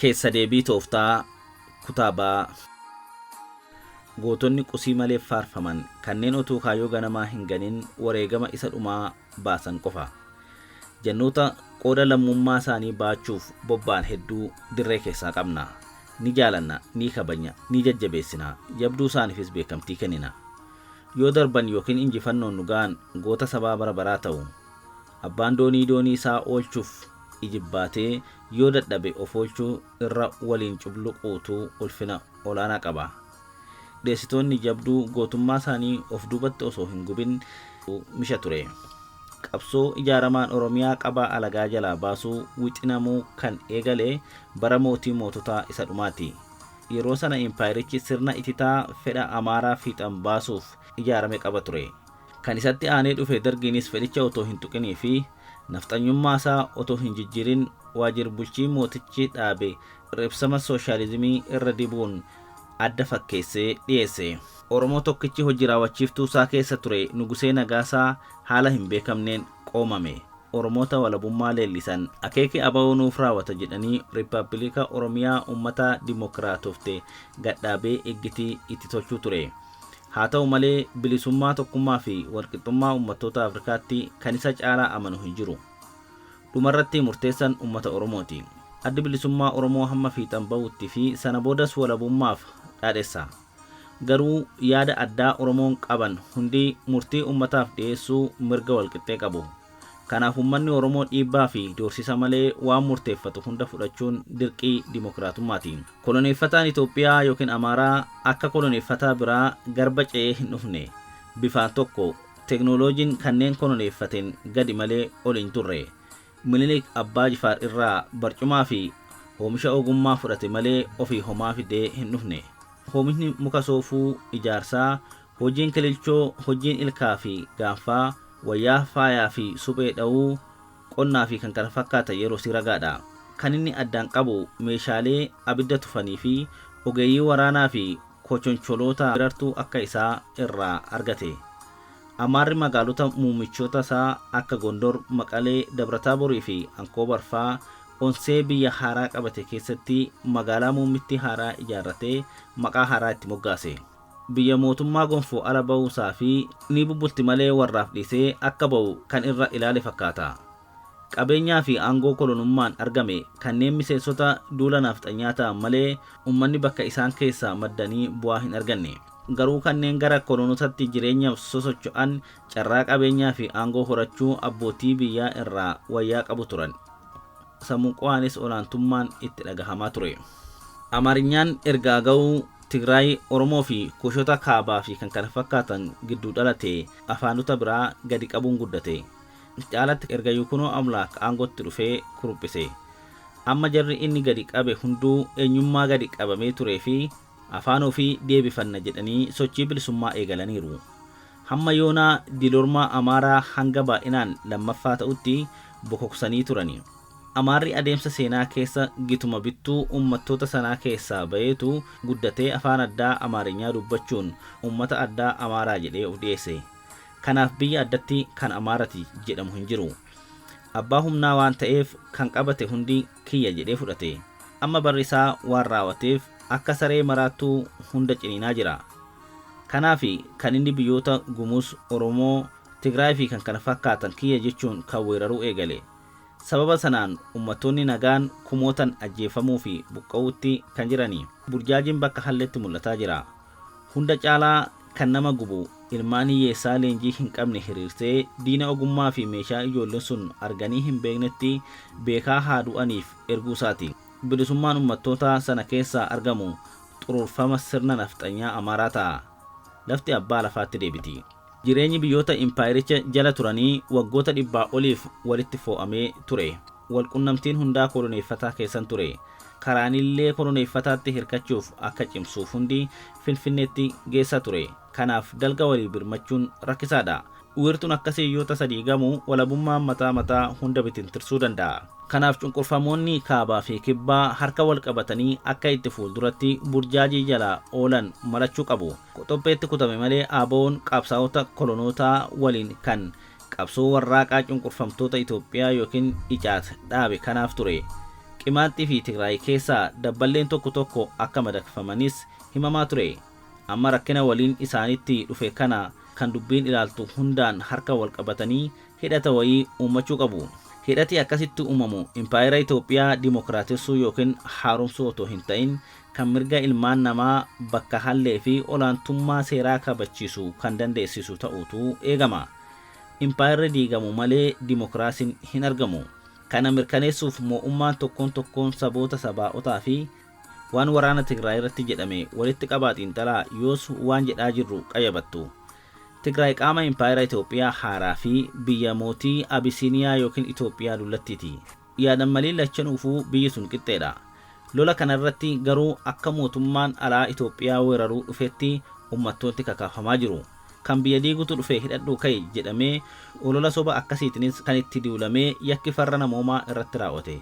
Keessa deebii tooftaa kutaa ba'aa. Gootonni qusii malee faarfaman kanneen otuu kaayyoo ganamaa hin ganin wareegama isa dhumaa baasan qofa. Jannoota qooda lammummaa isaanii baachuuf bobba'an hedduu dirree keessaa qabna. Ni jaalanna, ni kabajna, ni jajjabeessina, jabduu isaaniifis beekamtii kennina. Yoo darban yookiin injifannoon nu ga'an goota sabaa bara baraa ta'u. Abbaan doonii doonii isaa oolchuuf ijibbaatee yoo dadhabe of oolchuu irra waliin cubluquutu ulfina olaanaa qaba. Dheessitoonni jabduu gootummaa isaanii of duubatti osoo hin gubin misha ture. Qabsoo ijaaramaan Oromiyaa qabaa alagaa jalaa baasuu wixinamuu kan eegale bara mootii moototaa isa dhumaati. Yeroo sana impaayerichi sirna ititaa fedha Amaaraa fiixan baasuuf ijaarame qaba ture. Kan isatti aanee dhufe Dargiinis fedhicha otoo hin tuqinii fi nafxanyummaa isaa otoo hin jijjiirin waajir-bulchii mootichi dhaabe ribsama sooshaalizimii irra dibuun adda fakkeessee dhiyeesse. Oromoo tokkichi hojii raawwachiiftuu isaa keessa ture Nugusee Nagaasaa haala hin beekamneen qoomame. Oromoota walabummaa leellisan akeeki ABO nuuf raawwata jedhanii Rippabilika Oromiyaa ummata dimokiraatofte gadhaabee iggitii itti tolchuu ture. Haa ta'u malee bilisummaa, tokkummaa fi walqixxummaa ummattoota Afrikaatti kan isa caalaa amanu hin jiru. Dhumarratti murteessan ummata Oromooti. Addi Bilisummaa Oromoo hamma fiixan ba'uutti fi sana boodas walabummaaf dhaadhessa. Garuu yaada addaa Oromoon qaban hundi murtii ummataaf dhiyeessuu mirga walqixxee qabu. Kanaaf ummanni Oromoo dhiibbaa fi doorsisa malee waan murteeffatu hunda fudhachuun dirqii dimokiraatummaati. Koloneeffataan Itoophiyaa ykn Amaaraa akka koloneeffataa biraa garba ce'ee hin dhufne. Bifaan tokko, teknooloojiin kanneen koloneeffateen gadi malee ol hin turre. Minilik Abbaa Jifaar irraa barcumaa fi hoomisha ogummaa fudhate malee ofii homaa fidee hin dhufne. Hoomishni muka soofuu, ijaarsaa, hojiin kililchoo, hojiin ilkaa fi gaanfaa, wayyaa faayaa fi suphee dhawuu, qonnaa fi kkf yerosii ragaadha. Kan inni addaan qabu meeshaalee abidda tufanii fi ogeeyyii waraanaa fi kochoncholoota weerartuu akka isaa irraa argate. Amaarri magaalota muummichoota isaa akka Gondor, Maqalee, Dabrataaborii fi Ankoobar faa onsee biyya haaraa qabate keessatti magaalaa muummittii haaraa ijaarratee maqaa haaraa itti moggaase. Biyya mootummaa gonfoo ala ba'uusaa fi ni bubbulti malee warraaf dhiisee akka ba'u kan irra ilaale fakkaata. Qabeenyaa fi aangoo kolonummaan argame kanneen miseensota duula naafxanyaa ta'an malee ummanni bakka isaan keessaa maddanii bu'aa hin arganne. Garuu kanneen gara kolonotatti jireenyaaf sosocho'an carraa qabeenyaa fi aangoo horachuu abbootii biyyaa irraa wayyaa qabu turan. Sammuuqo'aanis olaantummaan itti dhagahamaa ture. Amaarinyaan erga Agawu, Tigraay, Oromoo fi Kuushota Kaabaa fi kkf gidduu dhalatee afaanota biraa gadi qabuun guddate. Caalatti erga Yukunoo Amlaak aangotti dhufee kuruphise. Amma jarri inni gadi qabe hunduu eenyummaa gadi qabamee turee fi afaan ofii deebifanna jedhanii sochii bilisummaa eegalaniiru. Hamma yoonaa dilormaa Amaaraa hanga baay'inaan lammaffaa ta'utti bokoksanii turani. Amaarri adeemsa seenaa keessa gituma bittuu ummattoota sanaa keessaa ba'eetu guddatee afaan addaa Amaarinyaa dubbachuun ummata addaa Amaaraa jedhee of dhiyeesse. Kanaaf biyya addatti kan Amaarati jedhamu hin jiru. Abbaa humnaa waan ta'eef kan qabate hundi kiyya jedhee fudhate. Amma barri isaa waan raawateef akka saree maraattuu hunda ciniinaa jira. Kanaafi kan inni biyyoota Gumuz, Oromoo, Tigraay fi kkf kiyya jechuun kan weeraruu eegale. Sababa sanaan ummattoonni nagaan kumootan ajjeefamuu fi buqqa'uutti kan jirani. Burjaajiin bakka halletti mul'ataa jira. Hunda caalaa kan nama gubu ilmaan hiyyeessaa leenjii hin qabne hiriirsee diina ogummaa fi meeshaa ijoolleen sun arganii hin beeknetti beekaa haa du'aniif erguusaati. Bilisummaan ummattoota sana keessaa argamu xuruurfama sirna nafxanyaa Amaaraa ta'a. Lafti abbaa lafaatti deebiti. Jireenyi biyyoota impaayericha jala turanii waggoota dhibbaa oliif walitti foo'amee ture. Walqunnamtiin hundaa koloneeffataa keessan ture. Karaanillee koloneeffataatti hirkachuuf akka cimsuuf hundi Finfinneetti geessaa ture. Kanaaf dalga walii birmachuun rakkisaadha. Wiirtuun akkasii yoo tasa diigamu walabummaan mataa mataa hunda bitintirsuu danda'a. Kanaaf cunqurfamoonni Kaabaa fi Kibbaa harka walqabatanii akka itti fuulduratti burjaajii jalaa oolan malachuu qabu. Qoxopheetti kutame malee ABOn qabsaa'ota kolonootaa waliin kan Qabsoo Warraaqaa Cunqurfamtoota Itoophiyaa ykn Icaat dhaabe kanaaf ture. Qimaaxii fi Tigraay keessaa dabballeen tokko tokko akka madaqfamanis himamaa ture. Amma rakkina waliin isaanitti dhufe kana kan dubbiin ilaaltu hundaan harka wal qabatanii hidhata wayii uummachuu qabu. Hidhati akkasitti uumamu impaayera Itoophiyaa dimokiraatessuu yookiin haaromsuu otoo hin ta'in kan mirga ilmaan namaa bakka hallee fi olaantummaa seeraa kabachiisu kan dandeessisu ta'utu eegama. Impaayerri diigamu malee dimokiraasiin hin argamu. Kana mirkaneessuuf moo'ummaan tokkoon tokkoon saboota sabaa'otaa fi waan waraana Tigraay irratti jedhame walitti qabaa xiinxalaa yoos waan jedhaa jirru qayyabattu. Tigraay qaama impaayera Itoophiyaa haaraa fi biyya mootii Abisiiniyaa yookiin Itoophiyaa dullattiiti. Yaadan malee lachanuufuu biyyi sun qixxeedha. Lola kanarratti garuu akka mootummaan alaa Itoophiyaa weeraruu dhufetti uummattoonni kakaafamaa jiru. Kan biyya diigutu dhufe hidhadhu ka'i jedhamee olola soba akkasiitiinis kan itti duulamee yakki farra namoomaa irratti raawwate.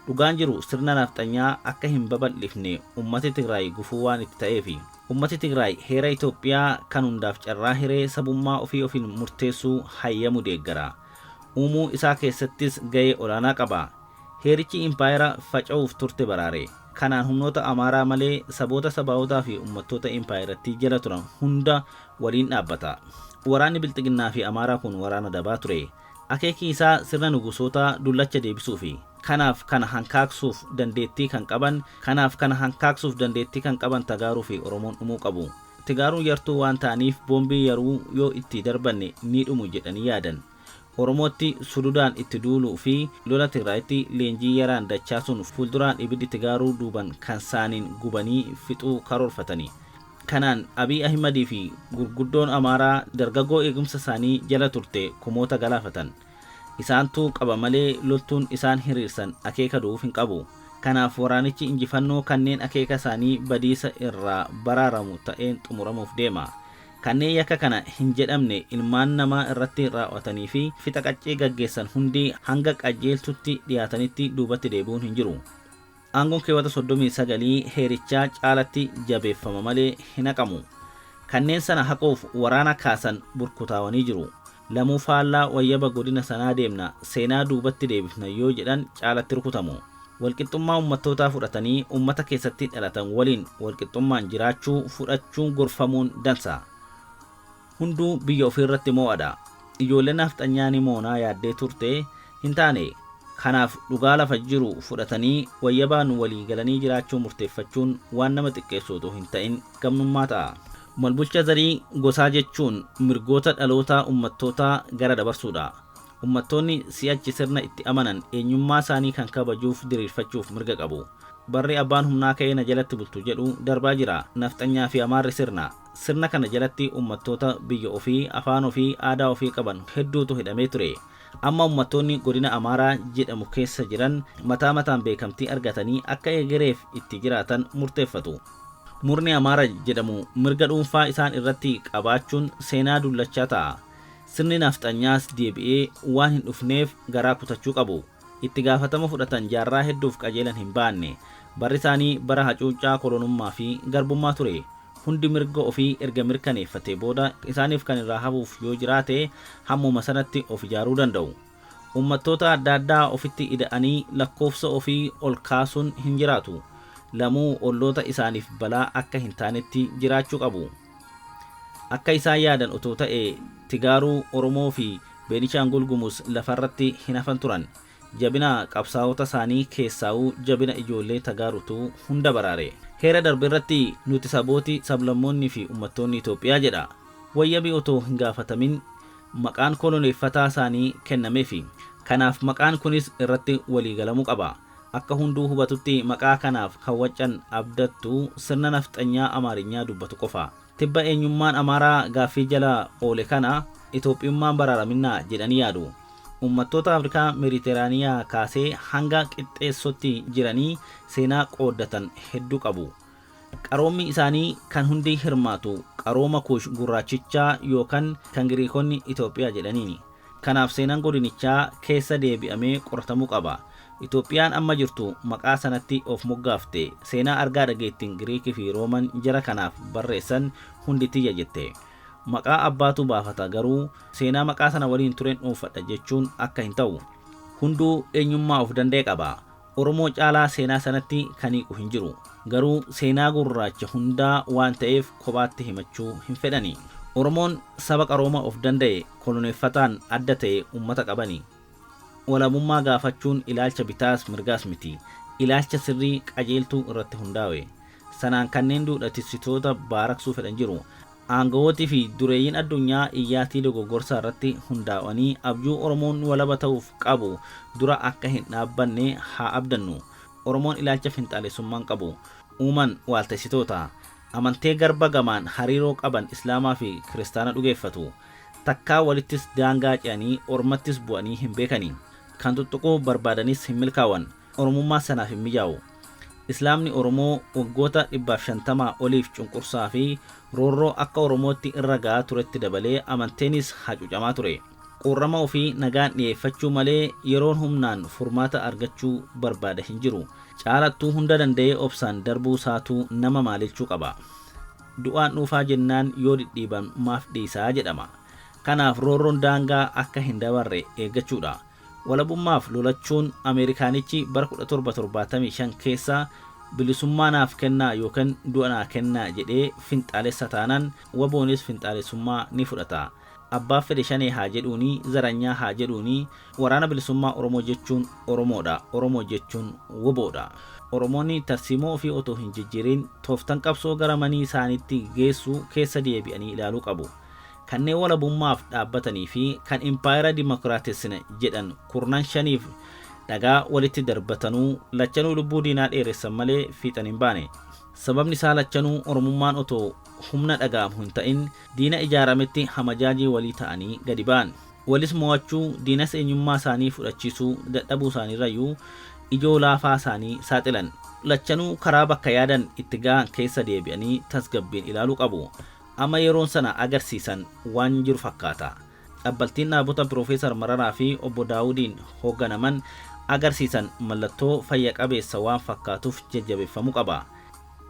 Dhugaan jiru sirna nafxanyaa akka hin babal'ifne uummati Tigraay gufuu waan itti ta'eefi. Uummati Tigraay heera Itoophiyaa kan hundaaf carraa hiree sabummaa ofii ofiin murteessuu hayyamu deeggara. Uumuu isaa keessattis ga'ee olaanaa qaba. Heerichi impaayera faca'uuf turte baraare. Kanaan humnoota Amaaraa malee saboota sabaa'otaa fi uummattoota impaayerattii jala turan hunda waliin dhaabbata. Waraanni Bilxiginnaa fi Amaaraa kun waraana dabaa ture. Akeekii isaa sirna nugusoota dullacha deebisuufi. Kanaaf kana hankaaksuuf dandeettii kan qaban kanaaf kana hankaaksuuf dandeettii kan qaban Tagaaruu fi Oromoon dhumuu qabu. Tigaaruun yartuu waan ta'aniif boombii yaruu yoo itti darbanne ni dhumu jedhanii yaadan. Oromootti sududaan itti duuluu fi lola Tigraayitti leenjii yaraan dachaasuun fuulduraan ibiddi Tigaaruu duuban kan saaniin gubanii fixuu karoorfatani. Kanaan Abiy Ahimadii fi gurguddoon Amaaraa dargaggoo eegumsa isaanii jala turte kumoota galaafatan. Isaantu qaba malee loltuun isaan hiriirsan akeeka du'uuf hin qabu. Kanaaf waraanichi injifannoo kanneen akeeka isaanii badiisa irraa baraaramu ta'een xumuramuuf deema. Kanneen yakka kana hin jedhamne ilmaan namaa irratti raawwatanii fi fixa qaccee gaggeessan hundi hanga qajeeltutti dhiyaatanitti duubatti deebi'uun hin jiru. Aangoon keewwata 39 heerichaa caalatti jabeeffama malee hin haqamu. Kanneen sana haquuf waraana kaasan burkutaawanii jiru. Lamuu faallaa wayyaba godina sanaa deemna seenaa duubatti deebifna yoo jedhan caalatti rukutamu. Walqixxummaa uummattootaa fudhatanii uummata keessatti dhalatan waliin walqixxummaan jiraachuu fudhachuun gorfamuun dansa. Hunduu biyya ofiirratti moo'adha. Ijoolleen nafxanyaa ni moonaa yaaddee turte hin taane. Kanaaf dhugaa lafa jiru fudhatanii wayyabaan walii galanii jiraachuu murteeffachuun waan nama xiqqeessu otoo hin ta'in gamnummaa ta'a. Malbulcha zarii gosaa jechuun mirgoota dhalootaa uummattootaa gara dabarsuudha. Uummattoonni si'achi sirna itti amanan eenyummaa isaanii kan kabajuuf diriirfachuuf mirga qabu. Barri abbaan humnaa ka'ee na jalatti bultu jedhu darbaa jira. Nafxanyaa fi Amaarri sirna. Sirna kana jalatti uummattoota biyya ofii, afaan ofii, aadaa ofii qaban hedduutu hidhamee ture. Amma uummattoonni godina Amaaraa jedhamu keessa jiran mataa mataan beekamtii argatanii akka egereef itti jiraatan murteeffatu. Murni Amaara jedhamu mirga dhuunfaa isaan irratti qabaachuun seenaa dullachaa ta'a. Sirni nafxanyaas deebi'ee waan hin dhufneef garaa kutachuu qabu. Itti gaafatama fudhatan jaarraa hedduuf qajeelan hin baanne. Barri isaanii bara hacuuccaa kolonummaa fi garbummaa ture. Hundi mirga ofii erga mirkaneeffatee booda isaaniif kan irraa hafuuf yoo jiraate hammuma sanatti of ijaaruu danda'u. Uummattoota adda addaa ofitti ida'anii lakkoofsa ofii ol kaasuun hin jiraatu. Lamuu olloota isaaniif balaa akka hin taanetti jiraachuu qabu. Akka isaan yaadan otoo ta'e Tigaaruu, Oromoo fi Beenishaangul Gumuz lafarratti hin hafan turan. Jabina qabsaa'ota isaanii keessaa'uu jabina ijoollee Tagaarutu hunda baraare. Heera darbe irratti nuti sabooti, sablammoonni fi uummattoonni Itoophiyaa jedha. Wayyabi otoo hin gaafatamin maqaan koloneeffataa isaanii kennameefi. Kanaaf maqaan kunis irratti waliigalamuu qaba. Akka hunduu hubatutti maqaa kanaaf kan waccan abdattu sirna nafxanyaa Amaarinyaa dubbatu qofa. Tibba eenyummaan Amaaraa gaaffii jala oole kana Itoophiyummaan baraaraminnaa jedhanii yaadu. Uummattoota Afrikaa Meediteraaniyaa kaasee hanga qixxeessotti jiranii seenaa qooddatan hedduu qabu. Qaroommi isaanii kan hundi hirmaatu qarooma Kuush gurraachichaa yookaan kan Giriikonni Itoophiyaa jedhaniini. Kanaaf seenaan godinichaa keessa deebi'amee qoratamuu qaba. Itoophiyaan amma jirtu maqaa sanatti of moggaafte seenaa argaa dhageettiin Giriikii fi Rooman jara kanaaf barreessan hundi tiyya jette. Maqaa abbaatu baafata garuu seenaa maqaa sana waliin tureen dhuunfadha jechuun akka hin ta'u. Hunduu eenyummaa of danda'e qaba. Oromoo caalaa seenaa sanatti kan hiiqu hin jiru. Garuu seenaa gurraacha hundaa waan ta'eef kophaatti himachuu hin fedhani. Oromoon saba qarooma of danda'e koloneeffataan adda ta'e uummata qabani. Walabummaa gaafachuun ilaalcha bitaas mirgaas miti. Ilaalcha sirrii qajeeltuu irratti hundaa'e. Sanaan kanneen duudhatissitoota baaraksuu fedhan jiru. Aangawootii fi dureeyyiin addunyaa iyyaatii dogoggorsaa irratti hundaa'anii abjuu Oromoon walaba ta'uuf qabu dura akka hin dhaabbanne haa abdannu. Oromoon ilaalcha finxaalessummaan qabu. Uuman waaltessitoota. Amantee garba gamaan hariiroo qaban Islaamaa fi Kiristaana dhugeeffatu. Takkaa walittis daangaa ce'anii ormattis bu'anii hin beekani. Kan tuttuquu barbaadanis hin milkaa'an. Oromummaa sanaaf hin mijaa'u. Islaamni Oromoo waggoota 150 oliif cunqursaa fi roorroo akka Oromootti irra ga'aa turetti dabalee amanteenis hacuucamaa ture. Quurrama ofii nagaan dhiyeeffachuu malee yeroon humnaan furmaata argachuu barbaada hin jiru. Caalattuu hunda danda'ee obsaan darbuu isaatuu nama maalilchuu qaba. Du'aan dhuufaa jennaan yoo dhidhiiban maaf dhiisaa jedhama. Kanaaf roorroon daangaa akka hin dabarre eeggachuudha. Walabummaaf lolachuun Ameerikaanichi bara 1775 keessa bilisummaa naaf kennaa yookaan du'a naa kennaa jedhee finxaalessa taanaan waboonis finxaalessummaa ni fudhata. Abbaa fedhe shanee haa jedhuuni zaranyaa haa jedhuuni waraana bilisummaa Oromoo jechuun Oromoodha. Oromoo jechuun woboodha. Oromoonni tarsiimoo ofii otoo hin jijjiirin tooftan qabsoo gara manii isaaniitti geessu keessa deebi'anii ilaaluu qabu. Kanneen walabummaaf dhaabbatanii fi kan impaayera dimokiraatessina jedhan kurnan shaniif dhagaa walitti darbatanuu lachanuu lubbuu diinaa dheeressan malee fiixan hin baane. Sababni isaa lachanuu Oromummaan otoo humna dhaga'amu hin ta'in diina ijaarametti hamajaajii walii ta'anii gadi ba'an. Walis mo'achuu diinas eenyummaa isaanii fudhachiisuu dadhabuu isaaniirrayyuu ijoo laafaa isaanii saaxilan. Lachanuu karaa bakka yaadan itti ga'an keessa deebi'anii tasgabbiin ilaaluu qabu. Amma yeroon sana agarsiisan waan jiru fakkaata. Dhabbaltiin dhaabota Piroofeesar Mararaa fi obbo Daawudiin hoogganaman agarsiisan mallattoo fayya qabeessa waan fakkaatuuf jajjabeeffamuu qaba.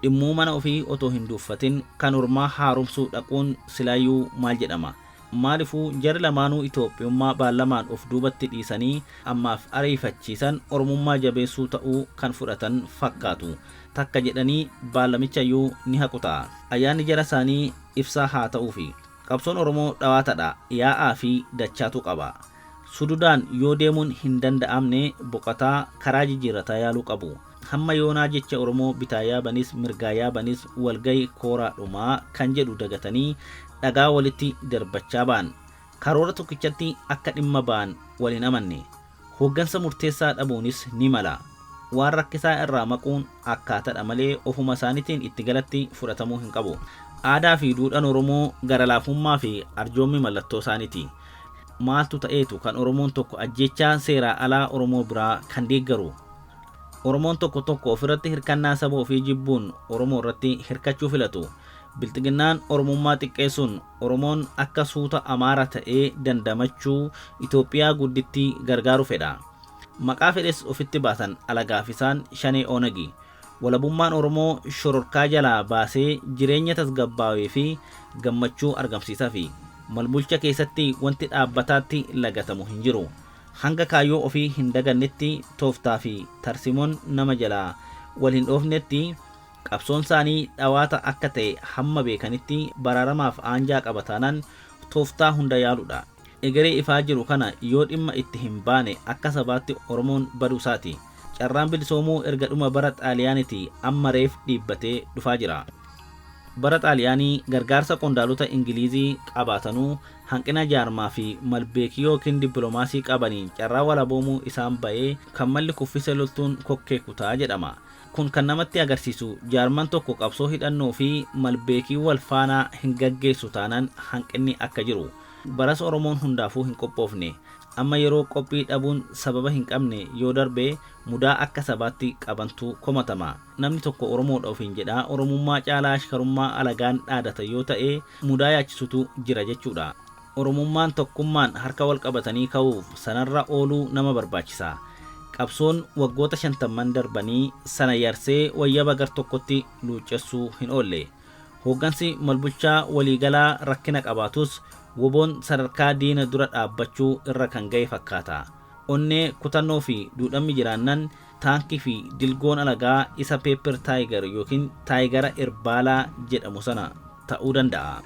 Dhimmuu mana ofii otoo hin duuffatin kan ormaa haaromsuu dhaquun silaayyuu maal jedhama? Maaliifuu jarri lamaanuu Itoophiyummaa baallamaan of duubatti dhiisanii ammaaf ariifachiisan Oromummaa jabeessuu ta'uu kan fudhatan fakkaatu. Takka jedhanii baallamichayyuu ni haqu ta'a. Ayyaanni jara isaanii ibsaa haa ta'uufi. Qabsoon Oromoo dhawaatadha. Yaa'aa fi dachaatu qaba. Sududaan yoo deemuun hin danda'amne boqotaa karaa jijjiirrataa yaaluu qabu. Hamma yoonaa jecha Oromoo bitaa yaabanis mirgaa yaabanis walgahii kooraadhumaa kan jedhu dagatanii dhagaa walitti darbachaa ba'an. Karoora tokkichatti akka dhimma ba'an wal hin amanne. Hooggansa murteessaa dhabuunis ni mala. Waan rakkisaa irraa maquun akkaataadha malee ofuma isaaniitiin itti galatti fudhatamuu hin qabu. Aadaa fi duudhaan Oromoo gara laafummaa fi arjoommi mallattoo isaaniiti. Maaltu ta'eetu kan Oromoon tokko ajjechaa seeraa alaa Oromoo biraa kan deeggaru? Oromoon tokko tokko ofirratti hirkannaa saba ofii jibbuun Oromoo irratti hirkachuu filatu. Bilxiginnaan Oromummaa xiqqeessuun Oromoon akka suuta Amaara ta'ee dandamachuu Itoophiyaa gudditti gargaaru fedha. Maqaa fedhes ofitti baasan alagaaf isaan shanee Oonagi. Walabummaan Oromoo shororkaa jalaa baasee jireenya tasgabbaawee fi gammachuu argamsiisafi. Malbulcha keessatti wanti dhaabbataatti lagatamu hin jiru. Hanga kaayyoo ofii hin dagannetti tooftaa fi tarsimoon nama jalaa wal hin dhoofnetti qabsoon isaanii dhawaata akka ta'e hamma beekanitti baraaramaaf aanjaa qaba taanaan tooftaa hunda yaaluudha. Egeree ifaa jiru kana yoo dhimma itti hin baane akka sabaatti Oromoon baduu isaati. Carraan bilisoomuu erga dhuma bara Xaaliyaaniiti amma reef dhiibbatee dhufaa jira. Bara Xaaliyaanii gargaarsa qondaalota Ingilizii qabaatanuu hanqina jaarmaa fi malbeekii yookiin dippiloomaasii qabaniin carraa walaboomuu isaan ba'ee kan malli kuffisa loltuun kokkee kutaa jedhama. Kun kan namatti agarsiisu jaarman tokko qabsoo hidhannoo fi malbeekii wal faanaa hin gaggeessu taanaan hanqinni akka jiru. Baras Oromoon hundaafuu hin qophoofne. Amma yeroo qophii dhabuun sababa hin qabne yoo darbe mudaa akka sabaatti qabantu komatama. Namni tokko Oromoodha ofiin jedhaa Oromummaa caalaa ashkarummaa alagaan dhaadata yoo ta'e mudaa yaachisutu jira jechuudha. Oromummaan tokkummaan harka wal qabatanii ka'uuf sanarra ooluu nama barbaachisa. Qabsoon waggoota 50 darbanii sana yarsee wayyaba gar tokkotti luuccessuu hin oolle. Hooggansi malbulchaa waliigalaa rakkina qabaatus woboon sadarkaa diina dura dhaabbachuu irra kan ga'e fakkaata. Onnee, kutannoo fi duudhammi jiraannan taankii fi dilgoon alagaa isa paper tiger yookiin taayigara irbaalaa jedhamu sana ta'uu danda'a.